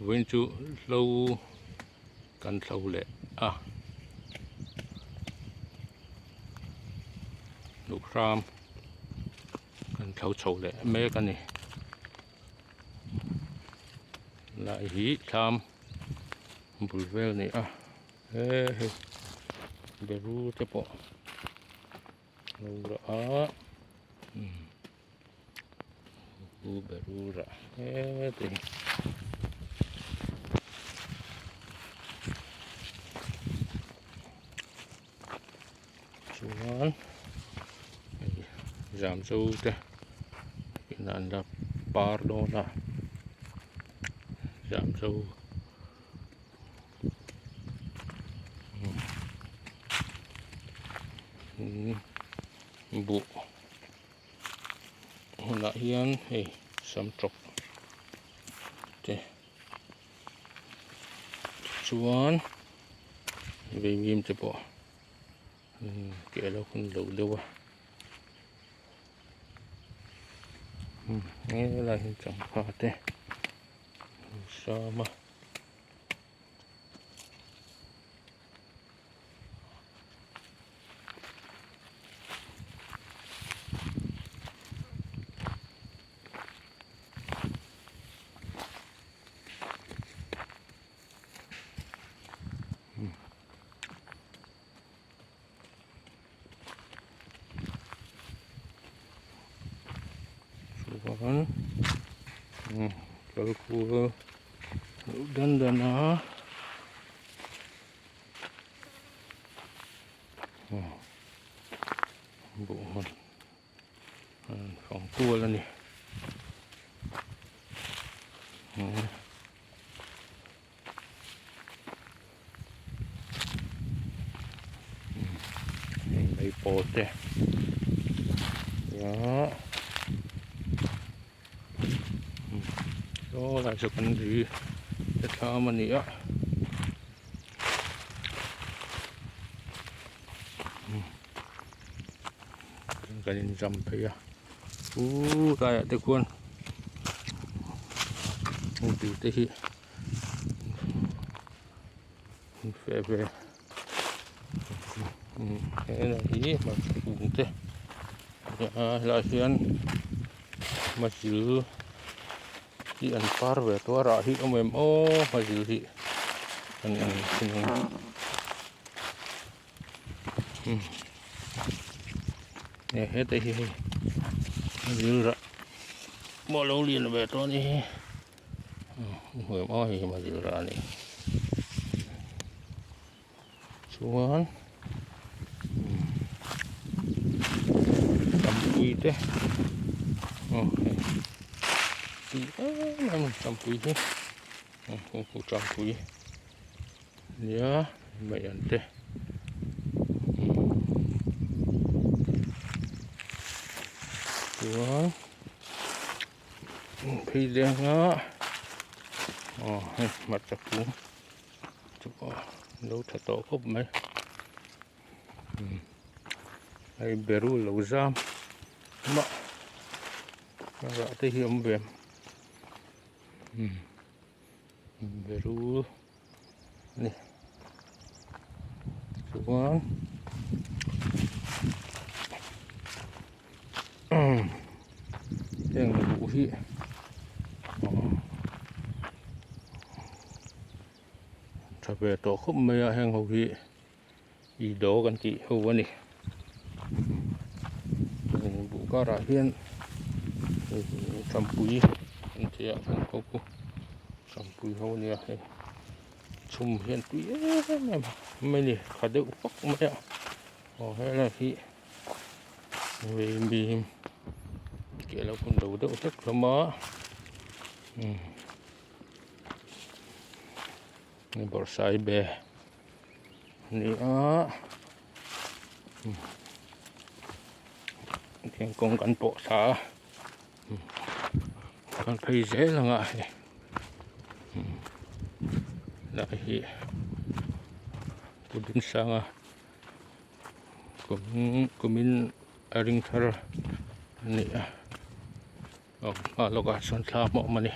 Vawiin chu hlo kan thlo leh a duhhram kan thlo chho leh mek a ni lai hi thlam bul vel a ni a he hei beru te pawh lo rah a umm. Pu Berura heti hi chuan hei zam zo te inah an la par dawn a zam zo buh. Hunah hian hei samtawk te chuan veivim te pawh keh a lo hun lo deuh a helai hi changkha te sam a. Chuan kal kual dan dan a. Buh hmun an fang kual a ni hei mai pawl te saw lai chu kan lui te thlam a ni a. Kan in zam phei a u tlaiah te khuan heng te hi feh ve helai hi hmarcha kung te a helaiah hian mazil hi an par ve tawh a rah hi a awm em aw mazil hi an en thin ang. Heta hi hei mazil rah pawh a lo lian ve tawh a ni hi hei mazil rah a ni chuan tampui te aw hei tui em em tampui hi tampui nia mai an te chuan phei leng a aw hei hmarcha kung. Chu pawh lo tha tawh khawp mai hei beru lo zam mah a rah te hi a awm ve beru a ni chuan heng buh hi tha ve tawh khawp mai a heng ho hi i dawk an tih ho a ni buh karah hian tampui an ti a heng ho pawh tampui ho a nia hei chhum hian tui em em mai a ni tha deuh fak mai a aw helai hi. Vei keh loh hun lo deuh hlek hlawm a bawrhsaibe a ni a thingkung kan pawh thla a kan phei zel ang a hei lai hi Pudinsanga. Kumin a ring thar a ni a aw hma lawkah chuan thla hmawm a ni.